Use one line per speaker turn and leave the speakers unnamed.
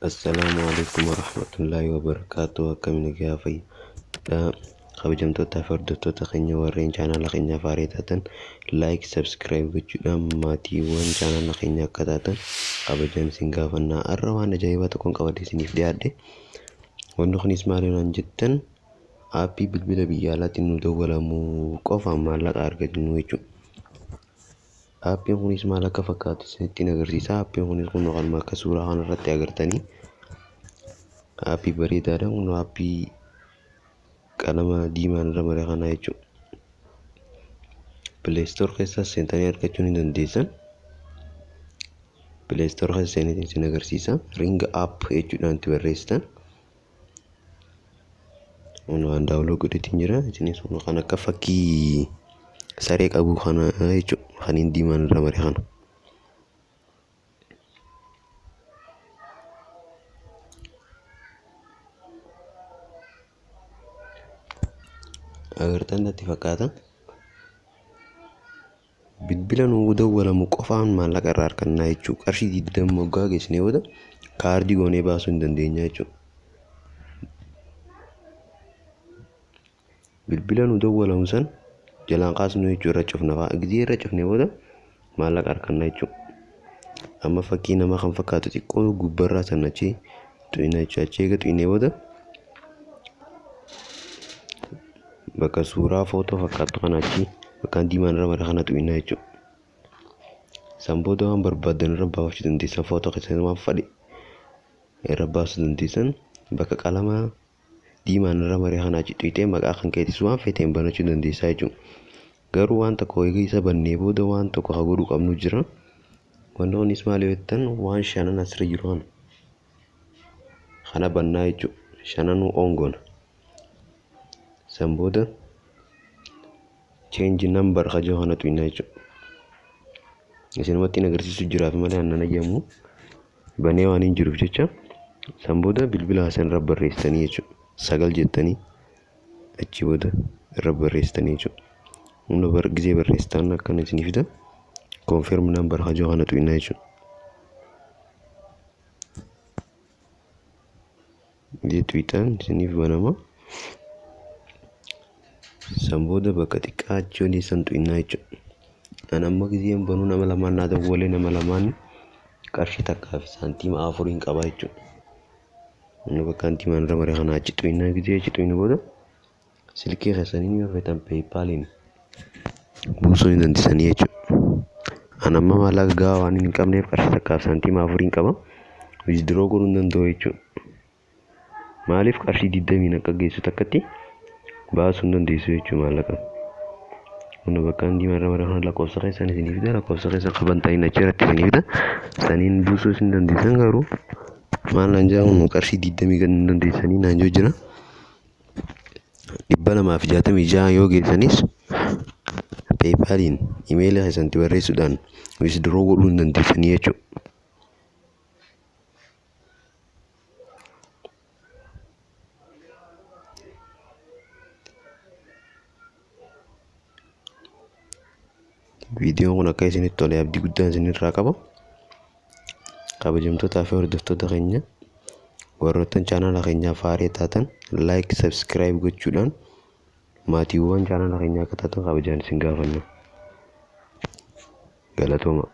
Assalaamu alaikum warahmatullaahi wabarakaatuh. Akkam nagaa fayyaa kabajamtootaa fi hordoftoota keenya warreen chaanaala keenyaaf haaraa taatan, like, subscribe gochuudhaan maatiiwwan chaanaala keenya akka taatan kabajaan isin gaafannaa. Har'a waan ajaa'ibaa tokkoon qabadhe isiniif dhiyaadhe. Wanni kunis maali naan jettan, aappii bilbila biyya alaatiin nu dawwalamu qofaan maallaqa argannu jechuudha. Aappiin kunis maal akka fakkaatu isinitti agarsiisa. Aappiin kunis kun kanuma akka suuraa kanarratti agartanii aappii bareedaadha. Kun aappii qalama diimaan irra mare kanaa jechuudha. Play Store keessa seentanii argachuu ni dandeessan. Play Store keessa seeneetiin isin agarsiisa. Ring app jechuudhaan itti barreessitan. Kun waan download godheetiin jira. Isinis kun kan akka fakkii saree qabu kana jechuudha. Kan inni diimaan irra mare kana. Agartan natti fakkaata. Bilbila nuu dawwalamu qofaan maallaqa irraa argannaa jechuudha. Qarshii 20 waggaa geessinee booda kaardii goonee baasuu hin dandeenya jechuudha. Bilbila nu dawwalamu san jalaan kaasnu jechuudha, irra cufna fa'a. Gizee irra cufne booda maallaqa arganna jechuudha. Amma fakkii namaa kan fakkaatu xiqqoo gubbarraa sana achi xuyina jechuudha. Achi eega xuyinee booda bakka suuraa footoo fakkaattu kana achi bakka diimaan irra mara kana xuyina jechuudha. San booda waan barbaaddan irra baafachuu dandeessan, footoo keessan waan fadhe irra baasuu dandeessan. Bakka qalama diimaan irra maree kana achi xuyitee maqaa kan keetis waan feeteen banachuu dandeessaa jechuudha. Garuu waan tokko eega isa bannee booda waan tokko haa godhuu qabnu jira. Wanni kunis maal yoo jettan, waan shanan asirra jiru kana kana bannaa jechuudha. Shananuu on goona. San booda change number kajoo kana xuyinaa jechuudha. Isinumatti hin agarsiisu jiraaf malee aannan ayyamu banee waan hin jiruuf jecha. San booda bilbila hasan irra barreessitanii jechuudha. 9 jettanii achi booda irra barreessitanii jechuudha. Hunda bar gizee barreessitan akkana isinii fida. Confirm number kajoo kana xuyinaa jechuudha. Gizee xuyixan isiniif banama. San booda bakka xiqqaa achi olii san xuyinaa jechuudha. An amma gizeen banuu nama lamaan naa dawwalee, nama lamaan qarshii 1 fi saantiima 4 qaba jechuudha. Inni bakka diimaan irra mare kana achi xuyinaa. Gizee achi xuyinu booda silkii keessanii yoo feetan PayPaliin buusuu ni dandeessanii jechuudha. An amma maallaqa gahaa waan hin qabneef qarshii 1 fi saantiima 4 qaba. Withdraw godhuu hin danda'u jechuudha. Maaliif, qarshii 20n akka geessu takkatti baasuu hin dandeessu jechuudha maallaqa. Kun bakka diimaa irra mare kana lakkoofsa keessan isinii fida, lakkoofsa keessan qaban ta'in achi irratti isinii fida. Saniin buusuu isin dandeessan, garuu maal naan jedhamu, qarshii 20 gad hin dandeessanii naan jiru jira. 266 yoo geessanis PayPaliin imeelii keessanitti barreessuudhaan withdraw godhuu hin dandeessanii jechuudha. Viidiyoon kun akka isinitti tole abdii guddaan isinirraa qaba. Kabajamtootaa fi hordoftoota keenya warroottan chaanaala keenyaaf haaraa taatan, like, subscribe gochuudhaan maatiiwwan chaanaala keenyaa akka taatan kabajaan isin gaafanna. Galatooma.